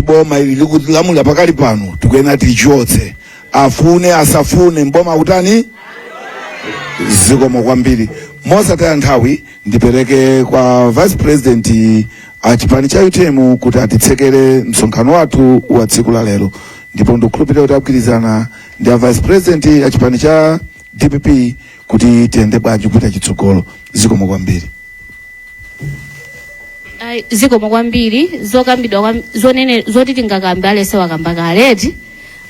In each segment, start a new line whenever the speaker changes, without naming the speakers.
Boma ili likulamulira pakali pano tikuyenera tichotse, afune asafune, mboma kutani. Zikomo kwambiri. Mosataya nthawi, ndipereke kwa Vice President a chipani cha UTM kuti atitsekere msonkhano wathu wa tsiku la lero, ndipo ndikukhulupirira kuti agwirizana ndi a Vice President a chipani cha DPP kuti tiyende bwanji kupita chitsogolo. Zikomo kwambiri.
Ayi, zikomo kwambiri. Zokambidwa zonene zoti tingakambe alese wakamba kaleti.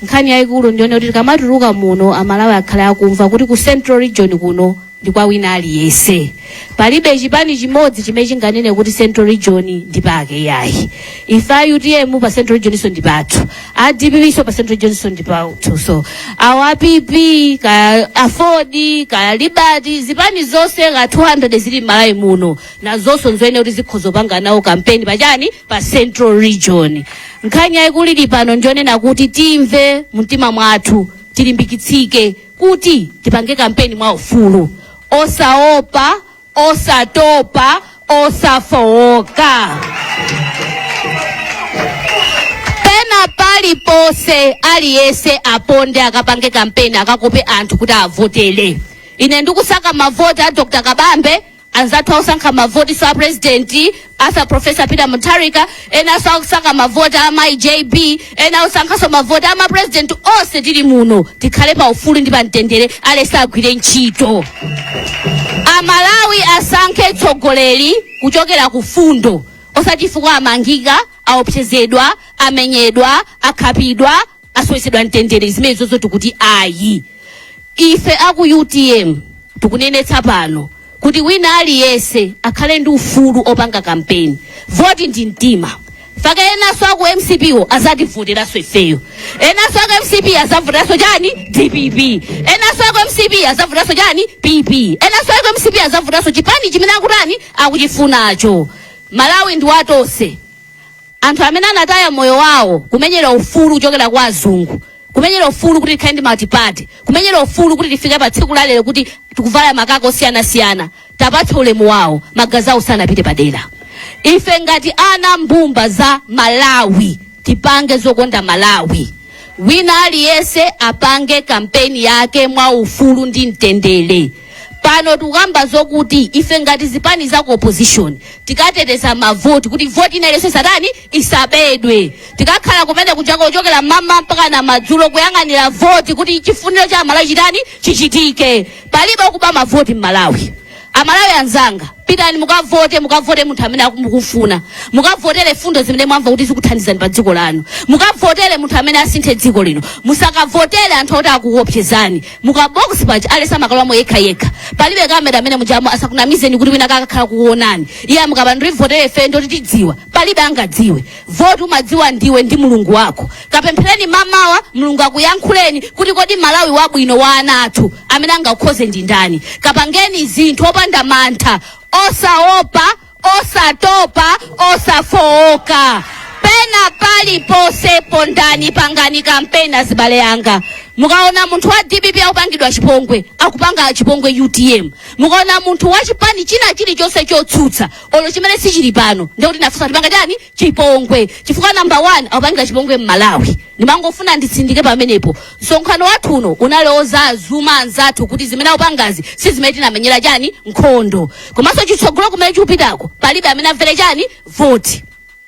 Nkhani yayikulu ndione kuti tikamatuluka muno, Amalawi akhale akumva kuti ku Central Region kuno ndi kwa wina aliyense. Palibe chipani chimodzi chimene chinganene kuti Central Region ndi pake, yayi. Ife a UTM pa Central Region iso ndi pathu, a DPP so pa Central Region iso ndi pathu, so awa PP kaya AFORD kaya Liberty, zipani zonse ka 200 zili m'Malawi muno, nazonso nzoyenera kuti zikhoza kupanga nawo kampeni pachani? Pa Central Region. Nkhani yayikulu ili pano ndionena kuti timve mumtima mwathu, tilimbikitsike kuti tipange kampeni mwa ufulu, osaopa, osatopa, osafowoka. Pena paliponse aliyense aponde, akapange kampeni, akakope anthu kuti avotere. Ine ndikusaka mavoti a Dr Kabambe, anzathu akusankha mavoti so a President Arthur Professor Peter Mutharika, enanso akusaka mavoti a Mai JB, ena akusankhanso mavoti a mapresident onse. Tili muno, tikhale pa ufulu ndi pa mtendere, alese agwire ntchito. Amalawi asankhe tsogoleri kuchokera ku fundo, osati chifukwa amangika, aopsezedwa, amenyedwa, akhapidwa, asowetsedwa mtendere. Zimene zozo tikuti ayi. Ife aku UTM tikunenetsa pano kuti wina aliyense akhale ndi ufulu opanga kampeni. Voti ndi mtima. Faka enanso aku MCP wo azativoteranso ifeyo, enanso aku MCP azavoteranso chani? DPP. Enanso aku MCP azavoteranso chani? PP. Enanso aku MCP azavoteranso chipani chimene akutani? Akuchifunacho. Malawi ndi watonse. Anthu amene anataya moyo wawo kumenyera ufulu kuchokera kwa azungu, kumenyera ufulu kuti tikhale ndi multiparty, kumenyera ufulu kuti tifike pa tsiku lalero kuti tikuvala makaka osiyanasiyana, tapatsa ulemu wawo. Magazi awo sanapite padera. Ife ngati ana mbumba za Malawi tipange zokonda Malawi. Wina aliyense apange kampeni yake mwa ufulu ndi mtendere. Pano tikukamba zokuti ife ngati zipani za ku opposition tikateteza mavoti, kuti voti ina iliyonse satani? Isabedwe. Tikakhala kumene kuchaka kuchokera mama mpaka na madzulo kuyang'anira voti kuti chifuniro cha Amalawi chitani? Chichitike. Palibe kuba mavoti m'Malawi. Amalawi anzanga, pitani mukavote. Mukavote munthu amene mukufuna, mukavotere fundo zimene mwamva kuti zikuthandizani pa dziko lanu, mukavotere munthu amene asinthe dziko lino. Musakavotere anthu oti akuopsezani. Mukabox paja alesa makalwamo yekha yekha, palibe kamera amene mujamo. Asakunamizeni kuti wina kakakhala kuonani iye mukapanda ndivotere ife ndoti tidziwa. Palibe angadziwe. Voti umadziwa ndiwe ndi Mulungu wako. Kapemphereni mamawa, Mulungu akuyankhuleni kuti kodi Malawi wabwino wa ana athu amene angakhoze ndi ndani? Kapangeni zinthu opanda mantha, osaopa, osatopa, osafowoka. Pena paliponse pondani, pangani kampeni. Azibale anga, mukaona munthu wa DPP akupangidwa chipongwe, akupanga chipongwe UTM. Mukaona munthu wa chipani china chilichonse chotsutsa olo chimene sichili pano, ndikuti nafunsa tipanga chani? Chipongwe. Chifukwa number one, akupangira chipongwe m'Malawi. Ndimangofuna nditsindike pamenepo. Msonkhano wathu uno unali ozazuma anzathu kuti zimene akupangazi si zimene tinamenyera chani? Nkhondo. Komanso chitsogolo kumene chikupitako, palibe amene amvere chani? Voti.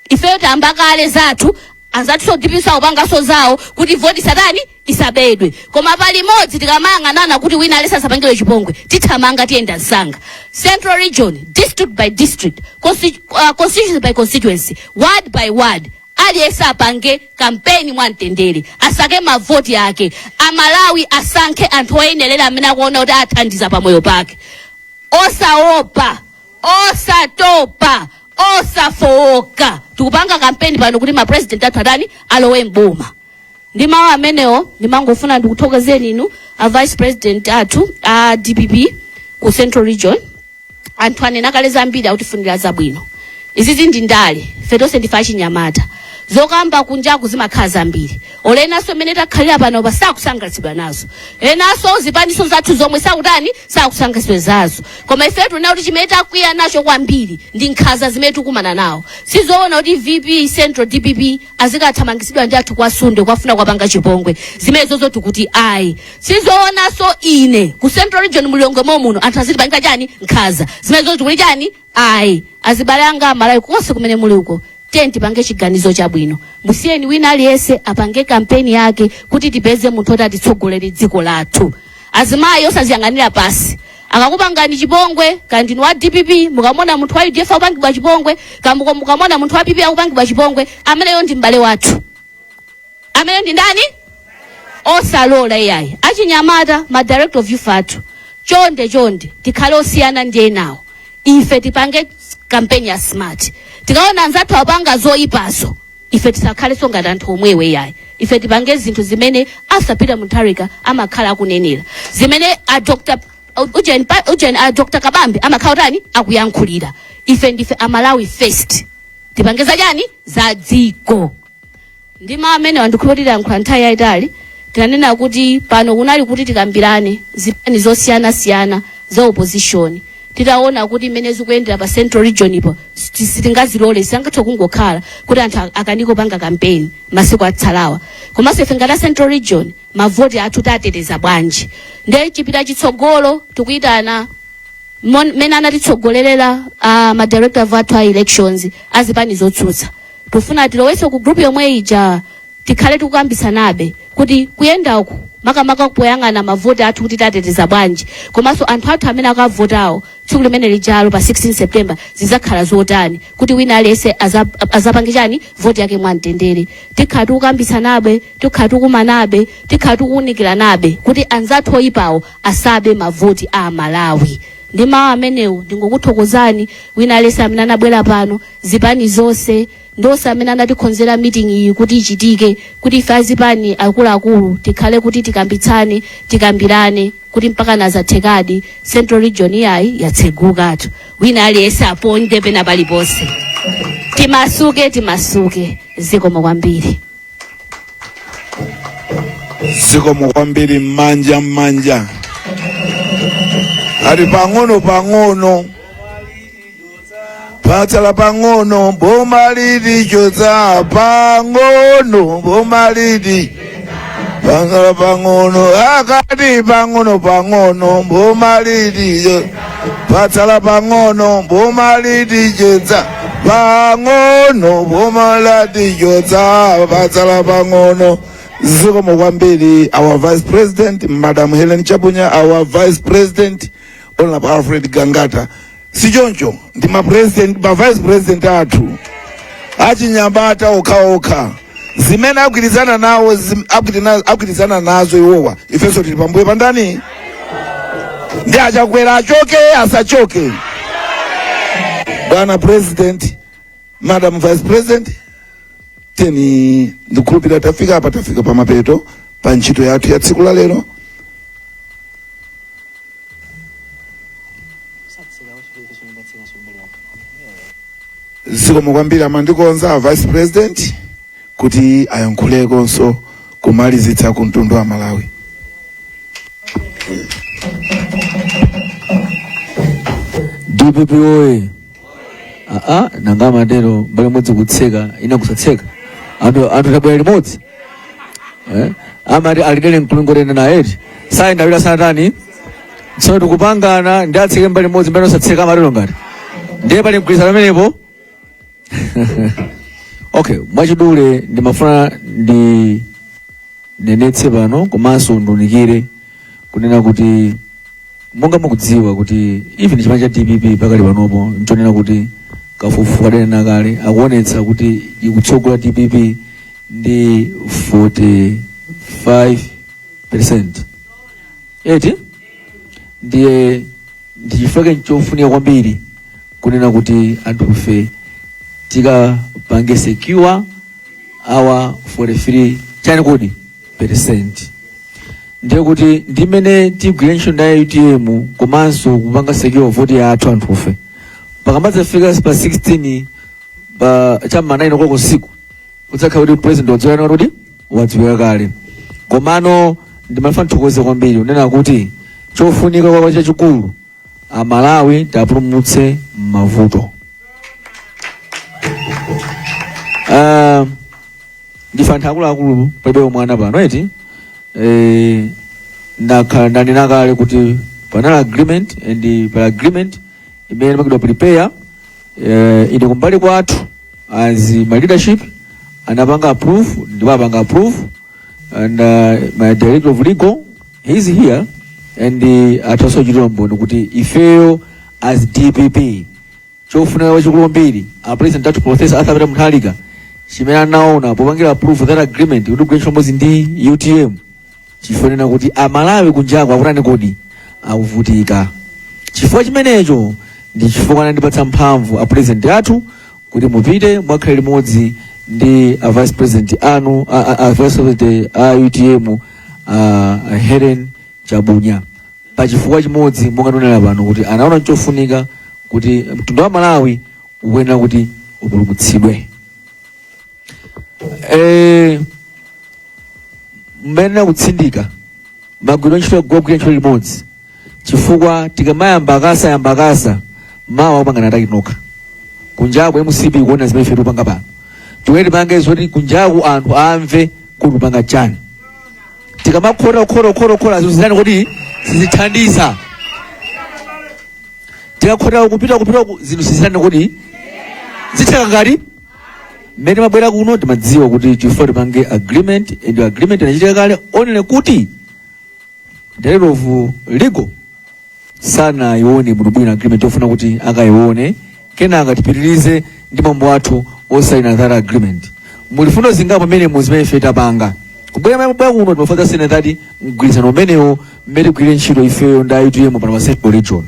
Ifeyo tayamba kale zathu, anzathu so DPP akupanganso zawo kuti voti satani? Isabedwe. Koma palimodzi tikamayang'anana kuti wina alese asapangidwe chipongwe, tithamanga, tiyenda msanga. Central Region, district by district, constituency by constituency, ward by ward, aliyense apange kampeni mwamtendere, asake mavoti ake. Amalawi asankhe anthu oyenerera amene akuona kuti athandiza pamoyo pake, osaopa, osatopa, osafowoka. Tikupanga kampeni pano kuti mapresident athu atani? Alowe mboma. Ndi mawu amenewo, ndimangofuna ndikuthokozeni inu a Vice President athu a DPP ku Central Region. Anthu anena kale zambiri, akutifunira zabwino. Izizi ndi ndale, ife tonse ndife achinyamata. Zokamba kunjaku zimakhala zambiri. Olo enanso mmene takhalira panopa sakusangalatsidwa nazo. Enanso zipaniso zathu zomwe sakutani, sakusangalatsidwa nazo. Koma ife tuna kuti chimene takwiya nacho kwambiri ndi nkhanza zimene tikumana nawo. Sizoona kuti VP Central DPP azikathamangitsidwa ndi anthu kwa Sunde kwafuna kwapanga chipongwe. Zimenezozo tikuti ayi. Sizoonanso ine ku Central Region mu Lilongwe momuno anthu azitipanga chani, nkhanza. Zimenezozo tikuti chani, ayi. Azibale anga Amalawi konse kumene muli uko, tiyeni tipange chiganizo chabwino. Musiyeni wina aliyense apange kampeni yake kuti tipeze munthu oti atitsogolere dziko lathu. Azimayi osaziyang'anira pasi. Akakupangani chipongwe, kaya ndinu wa DPP, mukamona munthu wa UDF akupangidwa chipongwe, kaya mukamona munthu wa PP akupangidwa chipongwe, ameneyo ndi m'bale wathu. Amene ndi ndani? Osalola iyayi. Achinyamata, ma director of youth athu, chonde chonde tikhale osiyana ndi enawo. Ife tipange kampeni ya smart. Tikaona anzathu apanga zoyipazo, ife tisakhalenso ngati anthu omwewe iyayi. Ife tipange zinthu zimene Arthur Peter Mutharika amakhala akunenera, zimene a Dr. Ujen, Ujen, a Dr. Kabambe amakhala utani akuyankhulira. Ife ndife Amalawi first. Tipange zachani, za dziko. Ndi mawu amenewa ndikhulupirira yankhula nthawi yayitali. Tinanena kuti pano kunali kuti tikambirane zipani zosiyanasiyana za opposition. Titaona kuti mmene zikuyendera pa Central Region ipo sitingazilole, sitingathe kungokhala kuti anthu akanike kupanga kampeni masiku atsalawa. Komanso ife ngati a Central Region mavoti athu tateteza bwanji? Ndiye chipita chitsogolo tikuyitana mmene anatitsogolerera ma director athu a elections azipani zotsutsa. Tufuna tilowetse ku group yomwe ija, tikhale tikukambitsanabe kuti kuyenda uku makamaka poyang'ana mavoti athu kuti tateteza bwanji, komanso anthu athu amene akavotawo tsiku limene lijalo pa 16 September zidzakhala zotani, kuti wina aliyense azapange chani, voti yake mwamtendere. Tikhala tikukambitsanabe, tikhala tikumanabe, tikhala tikuwunikiranabe kuti anzathu oyipawo asabe mavoti a Malawi. Ndi mawu amenewo ndingokuthokozani wina aliyense amene anabwera pano, zipani zonse, ndonse amene anatikonzera meeting iyi kuti ichitike, kuti ife azipani akuluakulu tikhale kuti tikambitsane, tikambirane kuti mpaka nazathekadi Central Region iyayi yatsegukatu. Wina aliyense aponde pena paliponse, timasuke, timasuke. Zikomo kwambiri.
Zikomo kwambiri. Mmanja mmanja ali pang'ono pang'ono, patsala pang'ono boma litichotsa, pang'ono boma liti patsala pang'ono, akati pang'ono pang'ono boma liticho patsala pang'ono boma litichotsa, pang'ono boma latichotsa, patsala pang'ono. Zikomo kwambiri our Vice President Madam Helen Chabunya, our Vice President Honorable Alfred Gangata. Sichoncho, ndi ma president, ma vice president athu achinyamata okhaokha, zimene agwirizana nawo agwirizana nazo iwowa, ifenso tili pambuyo pandani. Ndi achakwera achoke asachoke, bwana President, Madam Vice President, teni ndikukhulupirira tafika apa, tafika pamapeto pa ntchito yathu ya tsiku la lero. Zikomo kwambiri. Amandikonza a Vice President kuti ayankhulekonso kumalizitsa ku mtundu wa Malawi.
DPP oye! Aa, nanga amatero mbali imodzi kutseka ina kusatseka, anthu tabwera limodzi, eh? Amati alidere mkulungotene naye eti sayenda wina sanatani. Tsono tikupangana ndi atseke mbali imodzi, mbali osatseka, amatero ngati ndiye pali mgwirizano pamenepo. Okay, mwachidule ndimafuna ndinenetse pano komanso ndiunikire kunena kuti monga mukudziwa kuti even chipani cha DPP pakali panopo nchonena kuti kafukufuku adanena kale akuonetsa kuti ikutsogola DPP ndi 45% eti. Ndiye ndichifukwa nchofunika kwambiri kunena kuti anthufe tikapange secure our 43 chani kodi percent. Ndiye kuti ndimene tigwire ntchito ndi UTM komanso kupanga secure vote yathu anthufe, pakamadzafika pa 16 pa cham'ma 9 o'clock usiku kudzakhala kuti president wadzora kuti Wadziwika kale. Komano ndimafuna ndithokoze kwambiri kunena kuti chofunika kwa chachikulu Amalawi tiwapulumutse m'mavuto. Ndife anthu akuluakulu, palibe mwana pano eti. Ndakhala ndanena kale kuti panali agreement and pa agreement imene imapangidwa prepare, ine kumbali kwathu as my leadership anapanga approve, ndipo apanga approve, and my director of legal, he is here and atha kuchitira umboni kuti ifeyo as DPP chofunika chachikulu kwambiri a president athu Professor Arthur Peter Mutharika chimene anaona popangira approve that agreement kuti kugwira ntchito limodzi ndi UTM, chifukwa kuti Amalawi kunjako akutani kodi? Akuvutika. Chifukwa chimenecho ndi chifukwa anandipatsa mphamvu a president athu kuti mupite mwakhale limodzi ndi a vice president anu, a vice president a UTM, a Helen Chabunya, pa chifukwa chimodzi monga ndinena pano kuti anaona nchofunika kuti mtundu wa Malawi ukuyenera kuti upulumutsidwe. Mmene kutsindika magwiro ntchito, kugwira ntchito limodzi, chifukwa tikamayamba akasa yamba akasa mawa kupangana ataki nokha kunjaku MCP kuona zimene ife tikupanga pano, tiwene tipange zoti kunjaku anthu amve kuti kupanga chani. Tikamakhota khota khota khota zizitani kuti sizithandiza. Tikakhota kupita kupita zinthu sizitani kuti zitheka ngati mmene mabwera kuno. Timadziwa kuti chifukwa tipange agreement and agreement inachitika kale, only kuti director of legal sanayione bwinobwino agreement, yofuna kuti akayione kenaka tipitirize ndi mwambo wathu osayina that agreement. Muli fundo zingapo pamene zimene ife tapanga kubwera mabwera kuno, timafuna saina that mgwirizano umenewo mmene tigwire ntchito ifeyo ndi UTM pano pa Central Region.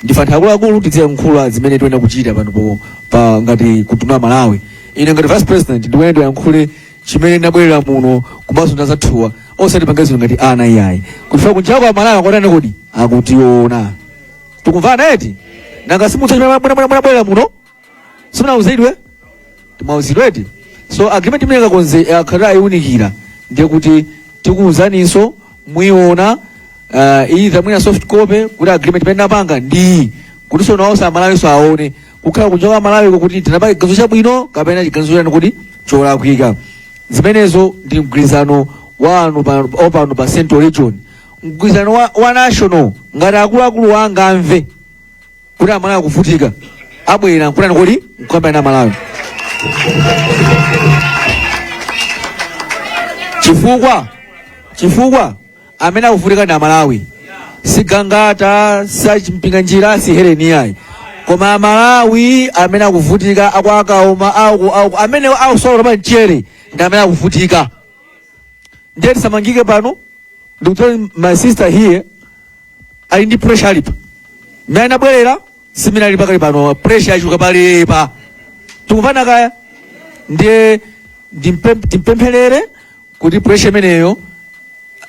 Ndife anthu akuluakulu, tidziyankhula zimene tiyenera kuchita pano pa ngati kutumira Malawi. Ine ngati vice president ndikuyenera ndiyankhule chimene ndabwerera muno komanso ndazathuwa, osati pange zinthu ngati ana iyayi, kuti kunjako Amalawi akutani kodi? Akutiona. Tikumvana eti? Nanga simutsa chimene mwabwerera muno? Simunauzidwe? Timauzidwe eti? So agreement imene kakonze akhala ayiunikira, ndiye kuti tikuuzaninso muiona either mwina soft copy kuti agreement imene napanga ndi kuti so nawonso Amalawiso aone kukhala kunja kwa Malawi kuti tinapanga chiganizo chabwino kapena chiganizo chani kuti cholakwika. Zimenezo ndi mgwirizano wanu opano pa Central Region. Mgwirizano wa national, ngati akuluakulu anga amve kuti Amalawi akuvutika, abwera nkutani kodi? Nkukambirana na Malawi, chifukwa amene akuvutika ndi Amalawi, si Gangata, si Mpinganjira, si Heleni iyayi, koma Amalawi amene akuvutika akwakaoma aku amene akusowa pa mchere ndi amene akuvutika. Ndiye tisamangike pano. Ndikuti my sister here ali ndi pressure, alipa mmene anabwerera simene ali pakali pano, pressure yachuka palepa. Tikumvana kaya? Ndiye timpempherere kuti pressure imeneyo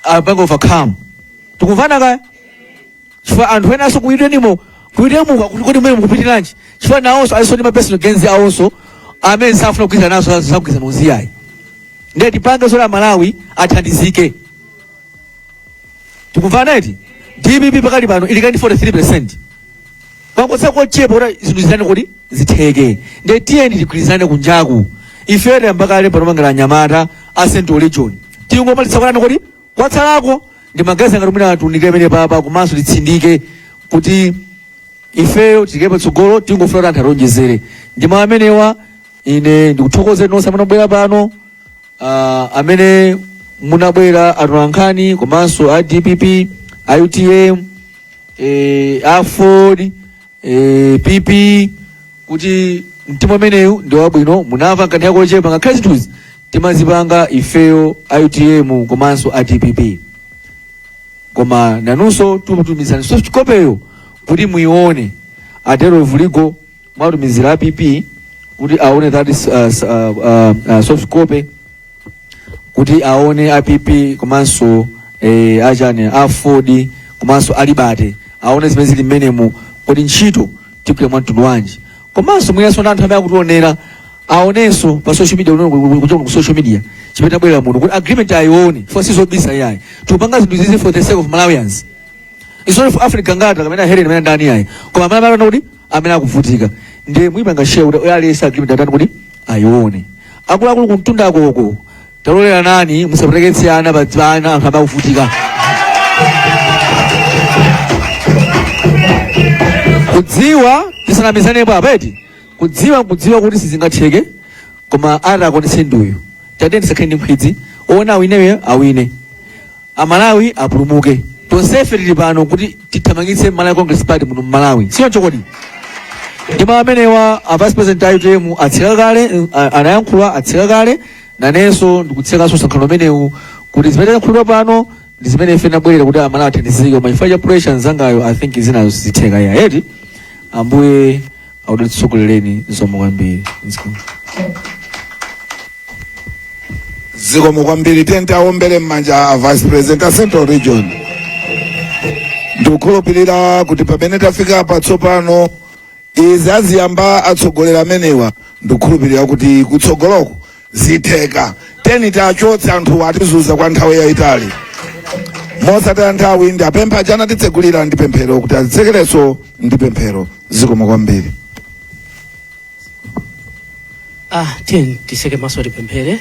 apange overcome. Tikumvana kaya? Chifukwa anthu enanso kuitenimo kuitemuka kuti kodi mmene mukupitiranji, chifukwa nawonso alinso ndi ma personal gains awonso amene safuna kugwirizana naso zakugwirizana uziyayi. Ndiye tipange zoti Amalawi athandizike. Tikumvana eti? DPP pakali pano ili ndi 43%, kwangotsala kochepa kuti zinthu zitani kuti zitheke. Ndiye tiyeni tigwirizane kunjaku. Ife tayamba kale pano mangala anyamata a Central Region, tingomalitsa kwanani kuti kwatsalako ndi magazi ngati mwina atiunikire pamene papa, komanso titsindike kuti ifeyo tike patsogolo, tingofuna kuti anthu ationjezere. Ndi mawu amenewa ine ndikuthokozeni nonse amene mwabwera pano, amene munabwera atolankhani komanso a DPP, a UTM, a Ford, PP, kuti mtima umenewu ndi wabwino. Munamva nkhani yakochepa, ngakhale zinthuzi timazipanga ifeyo a UTM komanso a DPP, koma nanunso tikutumizani soft copy kuti muione. Atero of legal mwatumizira a PP kuti aone that soft copy, kuti aone a PP komanso achani a Ford komanso a Liberty aone zimene zili mmenemu, kuti ntchito tigwira mwa mtundu wanji. Komanso mwinanso ndi anthu amene akutionera aonenso pa social media, kuchoka ku social media. Chimene tabwera muno kuti agreement ayione, for sizobisa iyayi. Tikupanga zinthu izizi for the sake of Malawians. It's not for Alfred Gangata kapena Helen amene ndani ayi, koma amene amaona kuti amene akuvutika. Ndiye muyipanga share kuti aliyense agreement atani kuti ayione. Akuluakulu kumtundako uko, taloleranani, musapweteketse ana pa ana anthu amakuvutika. Kudziwa tisanamizanepo apeti, kudziwa nkudziwa kuti sizingatheke, koma atakwanitse nduyu. Tatiyeni tisakhale ndi nkhwidzi, ona awineyo awine, Amalawi apulumuke. Tonsefe tili pano kuti tithamangitse Malawi Congress Party muno mMalawi, sichoncho kodi? Ndi mawu amenewa a vice president a UTM atseka kale, anayankhula, atseka kale. Nanenso ndikutsekanso msonkhano umenewu kuti zimene tayankhulidwa pano ndi zimene ife tinabwerera kuti Amalawi athandizike, koma chifukwa cha pressure nzangayo, I think zinazo zitheka ya eti. Ambuye akutsogolereni. Zikomo kwambiri. Zikomo.
Zikomo kwambiri. Tiyeni tiwaombere m'manja a vice president a Central Region. Ndikukhulupirira kuti pamene tafika patsopano, izi aziyamba atsogoleri amenewa, ndikukhulupirira kuti kutsogoloko zitheka. Tiyeni tiachotse anthu atizunza kwa nthawi yayitali. Mosataya nthawi, ndapempha aja anatitsegulira ndi pemphero kuti atitsekerenso ndi pemphero. Zikomo kwambiri.
Tiyeni titseke maso tipemphere.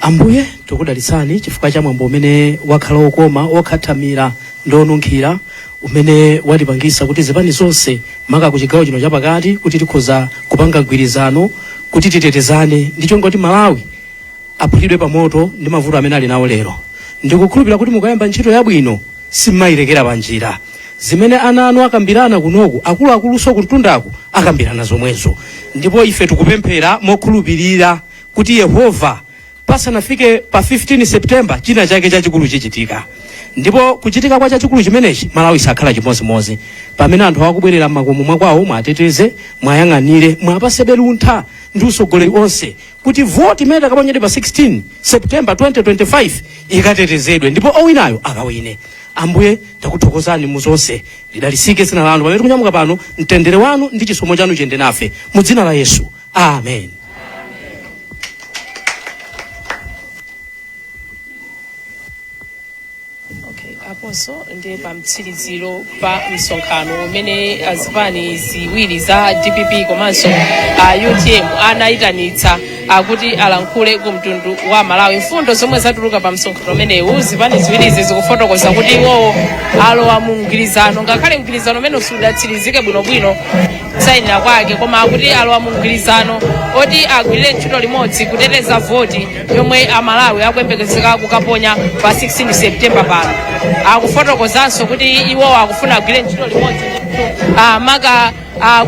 Ambuye, tikudalitsani chifukwa cha mwambo umene wakhala wokoma, wokhathamira ndi onunkhira, umene watipangisa kuti zipani zonse maka ku chigawo chino chapakati kuti tikhoza kupanga mgwirizano kuti titetezane ndi cholinga kuti Malawi aphulidwe pamoto ndi mavuto amene ali nawo lero. Ndikukhulupirira kuti mukayamba ntchito yabwino simmayirekera panjira. Zimene ana anu akambirana kunoku, akuluakulunso kumtundaku akambirana zomwezo. Ndipo ife tikupemphera mokhulupirira kuti Yehova, pasanafike pa 15 September, china chake chachikulu chichitika. Ndipo kuchitika kwa chachikulu chimenechi, Malawi sakhala chimodzimodzi. Pamene anthu akubwerera m'makomo mwakwawo, mwateteze, mwayang'anire, mwapasebe luntha ndi utsogoleri onse kuti voti imene takaponyedwe pa 16 September 2025 ikatetezedwe ndipo owinayo akawine. Ambuye, takuthokozani mu zonse. Lidalitsike dzina lanu pamene tikunyamuka pano. Mtendere wanu ndi chisomo chanu chiyende nafe mu dzina la Yesu, amen.
Okay, aponso ndi pa mtsiriziro pa msonkhano umene azipani ziwiri za DPP komanso a UTM anayitanitsa akuti alankhule ku mtundu wa Malawi. Mfundo zomwe zatuluka pa msonkhano umenewu, zipani ziwirizi zikufotokoza kuti iwowo alowa mu mgwirizano, ngakhale mgwirizano umene sudatsirizike bwinobwino kusayinira kwake, koma akuti alowa mu mgwirizano oti agwirire ntchito limodzi kuteteza voti yomwe Amalawi akuyembekezeka kukaponya pa 16 September pano. Akufotokozanso kuti iwowo akufuna agwire ntchito limodzi maka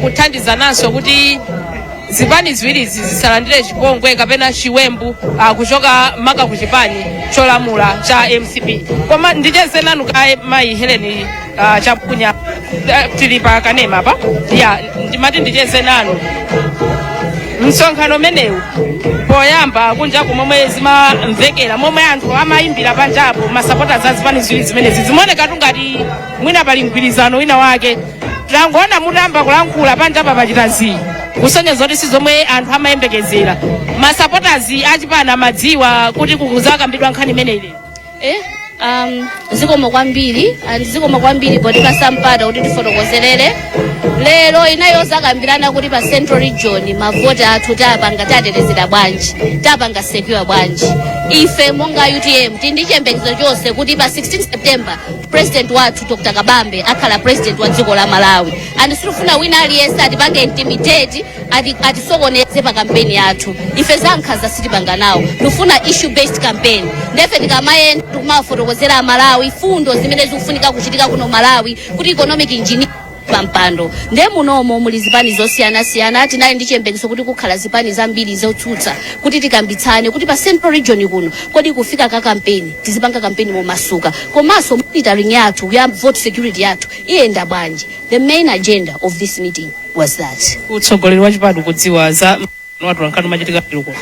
kuthandizananso kuti zipani ziwirizi zisalandire chipongwe kapena chiwembu kuchoka maka ku chipani cholamula cha MCP. Koma ndicheze nanu kaye mayi Helen Chapunya. Tili pa kanema pa ya, ndimati ndicheze nanu msonkhano umenewu. Poyamba kunjaku momwe zimamvekera, momwe anthu amayimbira panjapo, masapota za zipani ziwiri zimenezi, zimaonekatu ngati mwina pali mgwirizano wina wake. Tangoona mutayamba kulankhula panjapa pachita zii, kusonyeza kuti si zomwe anthu amayembekezera. Masupporters achipani amadziwa kuti kukuzakambidwa nkhani imeneyi lero?
Zikomo kwambiri, and zikomo kwambiri potipasa mpata kuti tifotokozerere. Lero inayo zakambirana kuti pa Central Region mavoti athu tapanga tatetezera bwanji, tapanga secure bwanji. Ife monga UTM tili ndi chiyembekezo chonse kuti pa 16 September president wathu Dr Kabambe akhala president wa dziko la Malawi, and sitifuna wina aliyense atipange intimidate, atisokoneze pa kampeni yathu. Ife zankhanza sitipanga nawo, tikufuna issue based campaign. Ndefe tikamayenda tikumafotokozera Amalawi fundo zimene zikufunika kuchitika kuno Malawi kuti economic engineer pampando. Nde munomo muli zipani zosiyanasiyana. Tinali ndi chiyembekezo kuti kukhala zipani zambiri zotsutsa kuti tikambitsane kuti pa Central Region kuno kodi kufika ka kampeni tizipanga kampeni momasuka, komanso monitoring yathu ya vote security yathu iyenda bwanji. The main agenda of this meeting was that.
Utsogoleri wa chipani kudziwa za watolankhani umachitika uko?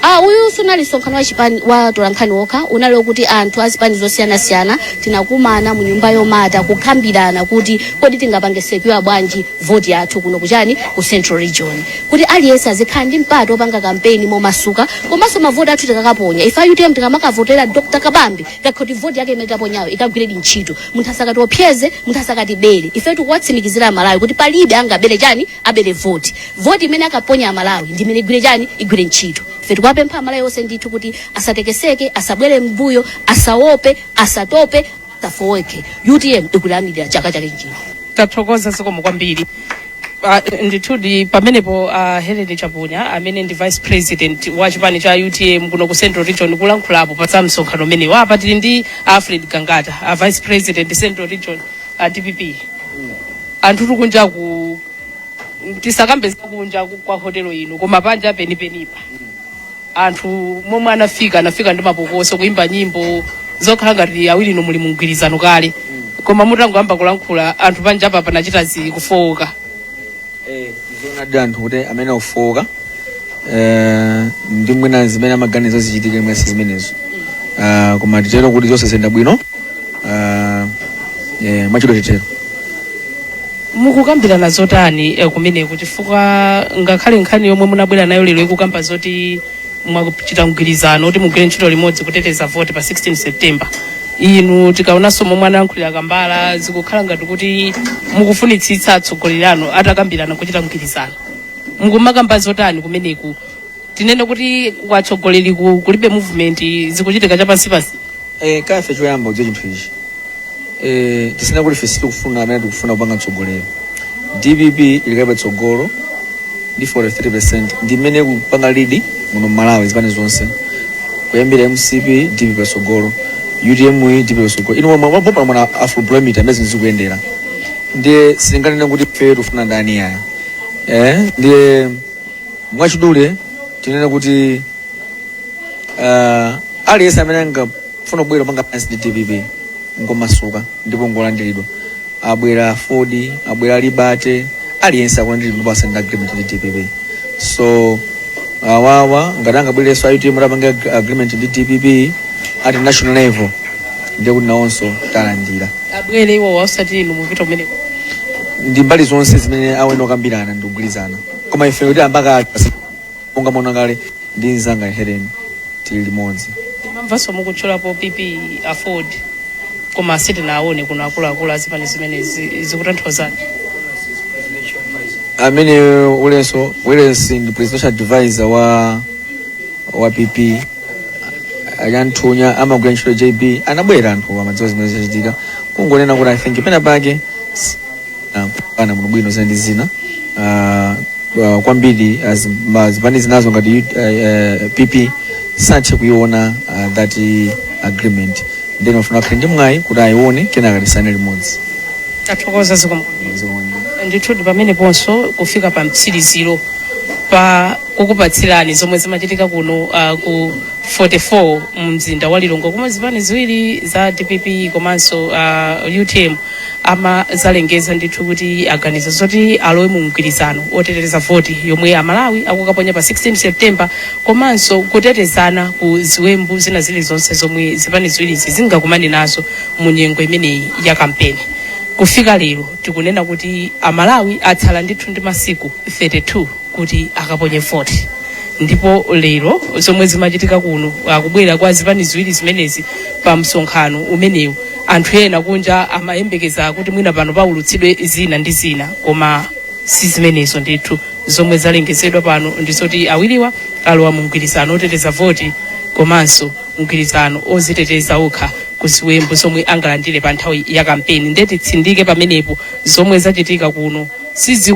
Ah, uyu sunali msonkhano wa chipani wa atolankhani wokha. Unali wokuti anthu azipani zosiyanasiyana tinakumana mu nyumba yomata kukambirana kuti kodi tingapange secure bwanji voti yathu kuno kuchani, ku Central Region, kuti aliyense azikhala ndi mpata opanga kampeni momasuka, komanso mavoti athu tikakaponya ife a UTM, tikamakavotera Dr Kabambe, kakhoti voti yake imene taponyayo ikagwiredi ntchito, munthu asakatiopseze, munthu asakatibere. Ife tikuwatsimikizira Amalawi kuti palibe angabere chani, abere voti. Voti imene akaponya Amalawi ndi imene igwire chani, igwire ntchito. Ife tikuwapempha Amalawi onse ndithu kuti asatekeseke, asabwere mbuyo, asaope, asatope, asafowoke. UTM ikulandira chaka chake chino.
Tathokoza, zikomo kwambiri. Ndithudi pamenepo Helen Chapunya, amene ndi vice president wa chipani cha UTM kuno ku Central Region, kulankhulapo pa za msonkhano umenewu. Apa tili ndi Alfred Gangata, vice president, Central Region, DPP. Anthu tikunjaku, tisakambe zakunja kwa hotelo ino, koma panja penipenipa anthu momwe anafika, anafika ndi mapokoso, kuimba nyimbo zokhala ngati awiri ino muli mumgwirizano kale, koma mutangoyamba kulankhula anthu panjapa panachita zikufowoka.
Zoonadi, anthu kuti amene akufowoka ndi mwina zimene amaganiza zichitike mwesi zimenezo. Koma titero kuti zonse ziyenda bwino, mwachidwa titero.
Mukukambirana zotani kumeneku? Chifukwa ngakhale nkhani yomwe munabwera nayo lero ikukamba zoti mwachita mgwirizano kuti mugwire ntchito limodzi kuteteza voti pa 16 September, inu tikaonanso momwe anayankhulira Kambala, zikukhala ngati kuti mukufunitsitsa atsogoleri anu atakambirana kuchita mgwirizano. Mukumakamba zotani kumeneku? Tinene kuti kwatsogoleri kulibe movement, zikuchitika chapansipansi?
Kafe choyamba udziwe chinthu ichi, tisina kuti ife sitikufuna amene tikufuna kupanga mtsogoleri. DPP ili patsogolo ndi 43%, ndi mmene kupanga lead muno Mmalawi. Zipani zonse kuyambira MCP, DPP patsogolo, UTM, DPP patsogolo. Inu mwapopa mwana Afrobarometer amene zinthu zikuyendera, ndiye sitinganene kuti ife tikufuna ndani yaya. Ndiye mwachidule tinene kuti aliyense amene angafuna kubwera kupanga alliance ndi DPP ngomasuka ndipo ngolandiridwa. Abwera AFORD, abwera Liberty, aliyense akulandiridwa ndipo asaina agreement ndi DPP. So awawa ngati angabwererenso a UTM atapanga agreement ndi DPP at national level, ndiye kuti nawonso talandira.
Abwere iwo, osati inu mupita kumeneko?
Ndi mbali zonse zimene awene okambirana ndi kugwirizana, koma ife kuti ambakale monga mona kale ndi mzanga Helen tili limodzi.
Timamvanso mukutchulapo PP, AFORD, koma sitinaone kuno akuluakulu azipani zimene zikutanthauzani?
Amene ulenso Willis ndi presidential advisor wa PP, Ayanthunya amagwira ntchito JB, anabwera, anthu amadziwa zimene zachitika. Kungonena kuti I think pena pake pana muno bwino zina ndi zina kwambiri zipani zinazo ngati PP sathe kuiona that agreement, then wafuna akhale ndi mwayi kuti ayione, kenaka tisane limodzi.
Tathokoza, zikomo. Ndithudi pameneponso kufika pa mtsiriziro pa kukupatsirani zomwe zimachitika kuno ku 44 mzinda wa Lilongwe, komwe zipani ziwiri za DPP komanso UTM amazalengeza ndithu kuti aganiza zoti alowe mu mgwirizano oteteza voti yomwe Amalawi akukaponya pa 16 September, komanso kutetezana ku ziwembu zina zilizonse zomwe zipani ziwirizi zingakumane nazo mu nyengo imeneyi ya kampeni. Kufika lero tikunena kuti Amalawi atsala ndithu ndi masiku 32 kuti akaponye voti, ndipo lero zomwe zimachitika kuno, akubwera kwa zipani ziwiri zimenezi pa msonkhano umenewu, anthu ena kunja amayembekeza kuti mwina pano paulutsidwe zina ndi zina, koma si zimenezo ndithu. Zomwe zalengezedwa pano ndizoti awiriwa alowa mu mgwirizano oteteza voti komanso mgwirizano oziteteza okha ku ziwembu zomwe angalandire pa nthawi ya kampeni. Nde titsindike pamenepo, zomwe zachitika kuno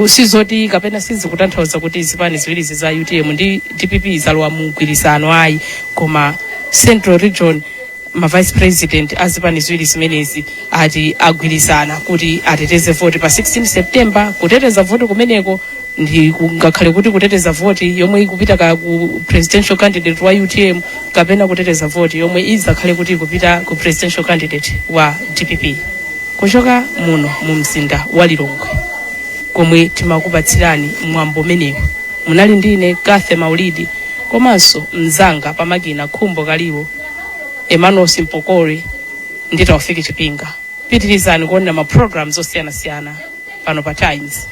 sizoti kapena sizikutanthauza kuti zipani ziwirizi za UTM ndi DPP zalowa mu mgwirizano, ayi, koma Central Region ma vice president a zipani ziwiri zimenezi ati agwirizana kuti ateteze voti pa 16 September. Kuteteza voti kumeneko ndi ngakhale kuti kuteteza voti yomwe ikupita ka ku presidential candidate wa UTM kapena kuteteza voti yomwe idzakhale kuti ikupita ku presidential candidate wa DPP. Kuchoka muno mu mzinda wa Lilongwe komwe timakupatsirani mwambo umenewu, munali ndine Kathe Maulidi. Komanso mzanga pamakina Khumbo Kaliwo, Emmanuel Simpokori ndi Taufiki Chipinga. Pitirizani kuonera ma programs osiyanasiyana pano pa Times.